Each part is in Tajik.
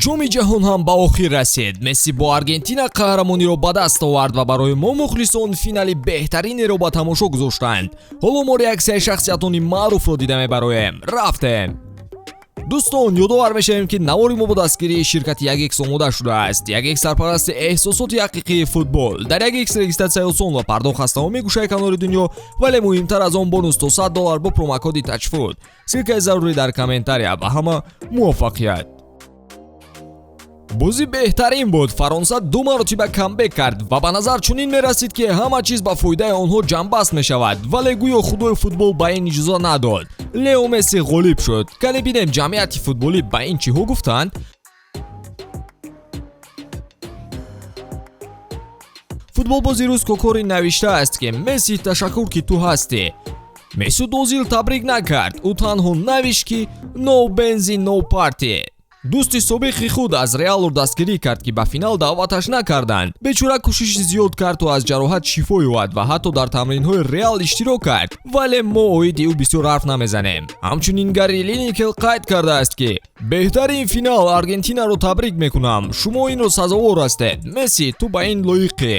Ҷоми ҷаҳон ҳам ба охир расид. Месси бо Аргентина қаҳрамониро ба даст овард ва барои мо мухлисон финали беҳтаринеро ба тамошо гузоштанд. Ҳоло мо реаксияи шахсиятони маъруфро дида мебароем. Рафтем. Дӯстон, ёдовар мешавем, ки навори мо бо дастгирии ширкати 1x омода шудааст. 1x сарпарасти эҳсосоти ҳақиқии футбол. Дар 1x регистратсияи осон ва пардохт аз тамоми гӯшаи канори дунё, вале муҳимтар аз он бонус то $100 бо промокоди TAJFOOT. Ссылкаи зарурӣ дар комментария. Ба ҳама муваффақият. Бозӣ беҳтарин буд. Фаронса ду маротиба камбек кард ва ба назар чунин мерасид, ки ҳама чиз ба фоидаи онҳо ҷамъбаст мешавад, вале гӯё худои футбол ба ин иҷоза надод. Лео Месси ғолиб шуд. Кане бинем, ҷамъияти футболӣ ба ин чиҳо гуфтанд. Футболбози рус Кокорин навиштааст, ки Месси, ташаккур, ки ту ҳастӣ. Месут Озил табрик накард, ӯ танҳо навишт, ки no benzin, no party. Дӯсти собиқи худ аз Реалро дастгирӣ кард, ки ба финал даъваташ накарданд. Бечора кӯшиши зиёд кард, то аз ҷароҳат шифо ёбад ва ҳатто дар тамринҳои Реал иштирок кард, вале мо оиди ӯ бисёр ҳарф намезанем. Ҳамчунин Гарри Линекел қайд кардааст, ки беҳтарин финал, Аргентинаро табрик мекунам, шумо инро сазовор ҳастед, Месси, ту ба ин лоиқӣ.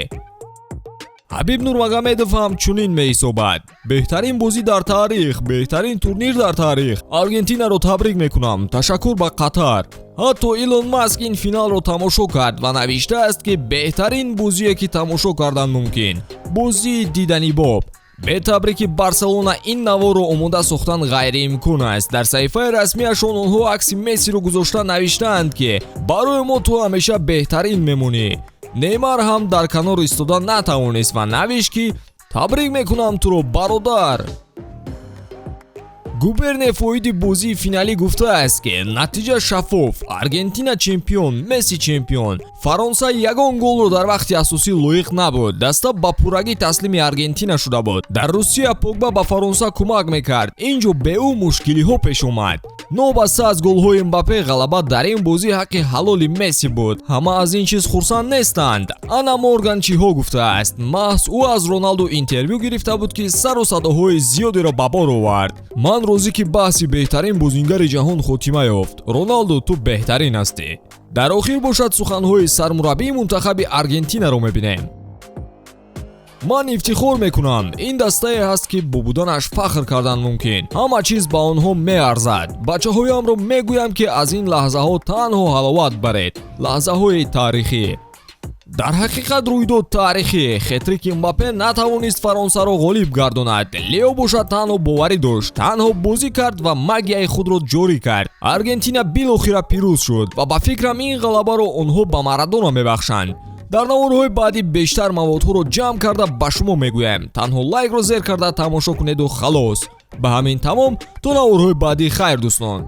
Ҳабиб Нурмагомедов ҳам чунин меҳисобад: беҳтарин бозӣ дар таърих, беҳтарин турнир дар таърих, Аргентинаро табрик мекунам, ташаккур ба Қатар. Ҳатто Илон Маск ин финалро тамошо кард ва навиштааст, ки беҳтарин бозие, ки тамошо кардан мумкин, бозии диданибоб. Бе табрики Барселона ин наворро омода сохтан ғайриимкон аст. Дар саҳифаи расмиашон онҳо акси Мессиро гузошта навиштаанд, ки барои мо ту ҳамеша беҳтарин мемонӣ. Неймар ҳам дар канор истода натавонист ва навишт, ки табрик мекунам туро, бародар. Губерниев оиди бозии финалӣ гуфтааст, ки натиҷа шаффоф, Аргентина чемпион, Месси чемпион. Фаронса ягон голро дар вақти асосӣ лоиқ набуд, даста ба пуррагӣ таслими Аргентина шуда буд. Дар Русия Погба ба Фаронса кӯмак мекард, ин ҷо бе ӯ мушкилиҳо пеш омад. Новобаста аз голҳои Мбаппе, ғалаба дар ин бозӣ ҳаққи ҳалоли Месси буд. Ҳама аз ин чиз хурсанд нестанд. Ана Морган чиҳо гуфтааст. Маҳз ӯ аз Роналду интервю гирифта буд, ки сару садоҳои зиёдеро ба бор овард. Ман розӣ, ки баҳси беҳтарин бозингари ҷаҳон хотима ёфт. Роналду, ту беҳтарин ҳастӣ. Дар охир бошад, суханҳои сармураббии мунтахаби Аргентинаро мебинем. Ман ифтихор мекунам, ин дастае ҳаст, ки бо буданаш фахр кардан мумкин. Ҳама чиз ба онҳо меарзад. Бачаҳоямро мегӯям, ки аз ин лаҳзаҳо танҳо ҳаловат баред, лаҳзаҳои таърихӣ. Дар ҳақиқат рӯйдод таърихӣ. Хетрики Мбаппе натавонист Фаронсаро ғолиб гардонад. Лео бошад танҳо боварӣ дошт, танҳо бозӣ кард ва магияи худро ҷорӣ кард. Аргентина билохира пирӯз шуд ва ба фикрам, ин ғалабаро онҳо ба Марадона мебахшанд. Дар наворҳои баъдӣ бештар маводҳоро ҷамъ карда ба шумо мегӯям. Танҳо лайкро зер карда тамошо кунеду халос. Ба ҳамин тамом, то наворҳои баъдӣ, хайр, дӯстон.